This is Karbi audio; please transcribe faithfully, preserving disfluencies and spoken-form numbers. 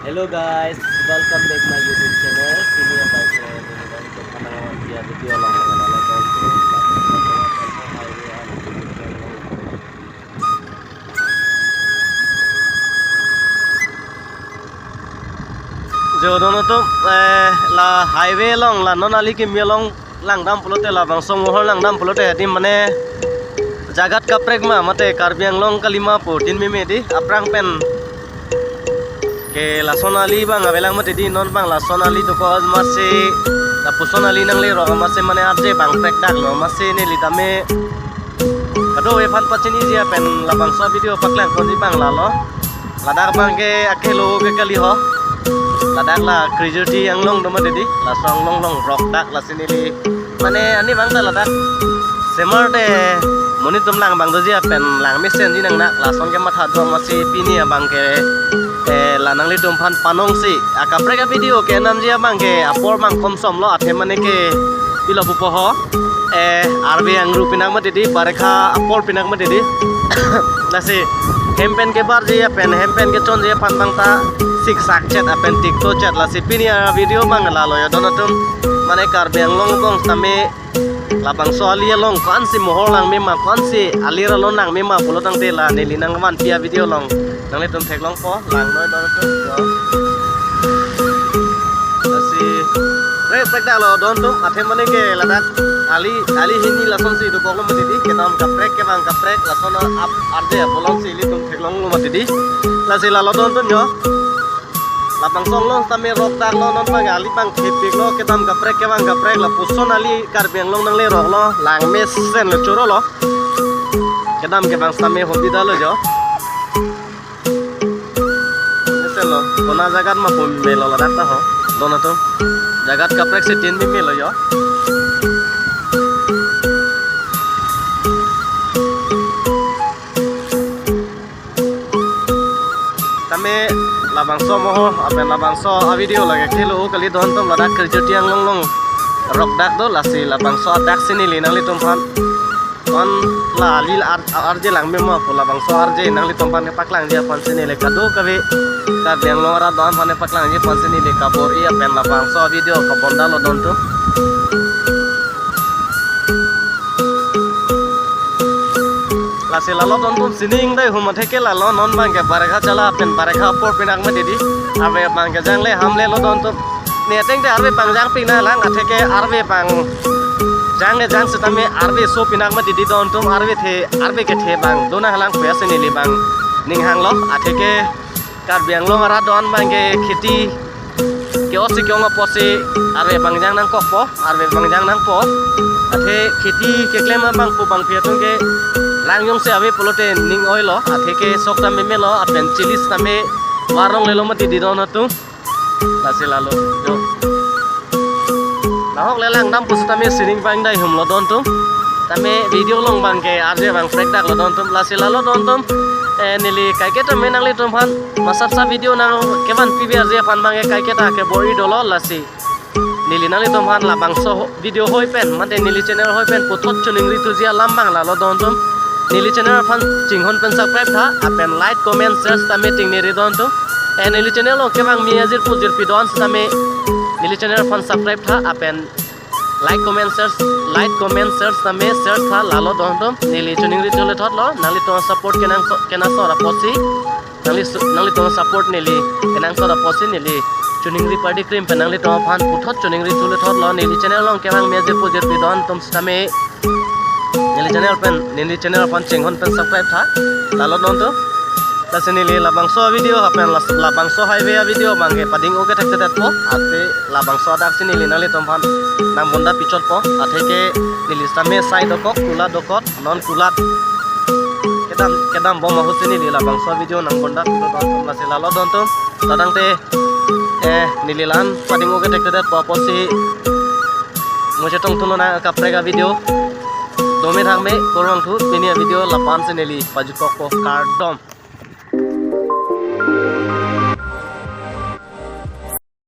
Hello guys, welcome back my YouTube channel. Pini abang ke neli nangtum aphan nangvanpi a-video along nanglang along. Jo don atum, eh, la highway along, la non ali kimi along langdam pulote, labangso amohor langdam pulote, hedi mane jagat kaprek ma mate Karbi Anglong kalima pu tin meme di, aphrang pen ke lason ali abang avelang mati di, non abang lason ali dokok amatsi, lapuson ali nanglerok amatsi mane arje abang prekdaklo amatsi neli tame kadokave aphan pachiniji apen labangso video paklangponji abang lalo. Ladak abang ke akelo ke kali ho. Ladak la Krijurti Anglong do mati di, laso Anglong along rokdak, lasi neli mane ani abang ta ladak semar te monit atum lang abang doji apen langmesenji nangnak, lason ke matha do amatsi pini abang ke, eh, la nanglitum aphan panongsi akaprek a-video kenamji abang ke apor abang komsomlo, athe mane ke pilo pupo ho, eh, arve angru pinak mati di, barekha apor pinak mati di. Lasi hem pen kebarji apen hem pen kechonji aphan abang ta siksak chet apen tikto chet, lasi pini a-video abang lalo jo don atum. Mane Karbi Anglong angbong tame labangso ali along ko-ansi mohor langme ma, ko-ansi alir along langme ma pulo tangte la neli nangvanpi a-video along nanglitum theklongpo, langnoi don atum jo. Lasi, re, prekdaklo don atum, athe mane ke ladak ali, ali hini lasonsi dokoklo mati di, kedam kaprek kevang kaprek, lason ap arje apolongsi ilitum theklonglo mati di. Lasi lalo don atum jo. Labangso along tame rokdaklo, non abang ali abang thepiklo, kedam kaprek kevang kaprek, lapuson ali Karbi Anglong nangleroklo, langmesenlo, chorolo. Kedam kevang tame hobidalo jo. Mesenlo, kona jagat ma pu melo ladak ta ho, don atum. Jagat kaprek si tin meme lo jo. Tame labangso amohor apen labangso a-video lake kelo kali don atum, ladak Krijurti Anglong along rokdak do, lasi labangso adak si neli nanglitum aphan. Kon la ali ar-, arje langme ma pu labangso arje nanglitum aphan kepaklangji aphansi neli kadokave Karbi Anglong arat do-an aphan kepaklangji aphansi neli kabor-i apen labangso a-video kabondalo don atum. Lasi lalo don atum sining dai hum athe ke lalo non abang ke barekha chala pen barekha apor pinak mati di. Arve abang ke jangle hamle lo don atum. Ne ateng te arve abang jangpik nanglang, athe ke arve abang jang ne jang setame arve so pinak mati di don atum, arve the, arve kethe abang do nanglang puya si neli abang ning hanglo, athe ke Karbi Anglong arat do-an abang ke kheti ke-ot si ke-ong apotsi arve abang jang nangkokpo, arve abang jang nangpo. Athe kheti keklem abang pu abang phi atum ke lang jongsi ave pulote ning oilo, athe ke sok tame melo, apen chili tame varong lelo mati di don atum. Lasi lalo jo. Lahok le langdam pu setame sining abang dai humlo don atum. Tame video along abang ke arje abang prekdaklo don atum. Lasi lalo don atum. Eh, neli kaiketa me nanglitum aphan masapsa video nangkevanpipi arje aphan abang ke kaiketa kebor-i dolo, lasi neli nanglitum aphan labangso video hoi pen, mate neli channel hoi pen puthot choningri thuji alam abang lalo don atum. Neli channel aphan chinghon pen subscribe tha, apen like, comment, share tame tingniri don atum. Eh, neli channel along kevang mi ajirpo jirpi do-an setame neli channel aphan subscribe tha, apen like, comment, share, like, comment, share tame share tha, lalo don atum. Neli choningri thule thotlo, nanglitum support kenangsot, kenangsot apotsi. Nangli su-, nanglitum support neli kenangsot apotsi neli choningri pardi krim pen nanglitum aphan puthot choningri thule thotlo. Neli channel along kevang mi ajirpo jirpi do-an atum setame neli channel pen, neli channel aphan chinghon pen subscribe tha, lalo don atum. Lasi neli labangso video apen las-, labangso highway a-video abang ke pading-o kethekthedetpo, athe labangso adak si neli nanglitum aphan nangbonda pichotpo, athe ke neli setame sai dokok, kulat dokok, non kulat kedam, kedam bom ahut si neli labangso video nangbonda pilo don atum, lasi lalo don atum. Tadangte, eh, neli la-an pading-o kethekthedetpo apotsi muchotong thulo nang kaprek a-video. Dome thakme, kurvangthu, pini a-video la-an si neli pajutkokpo, kardom.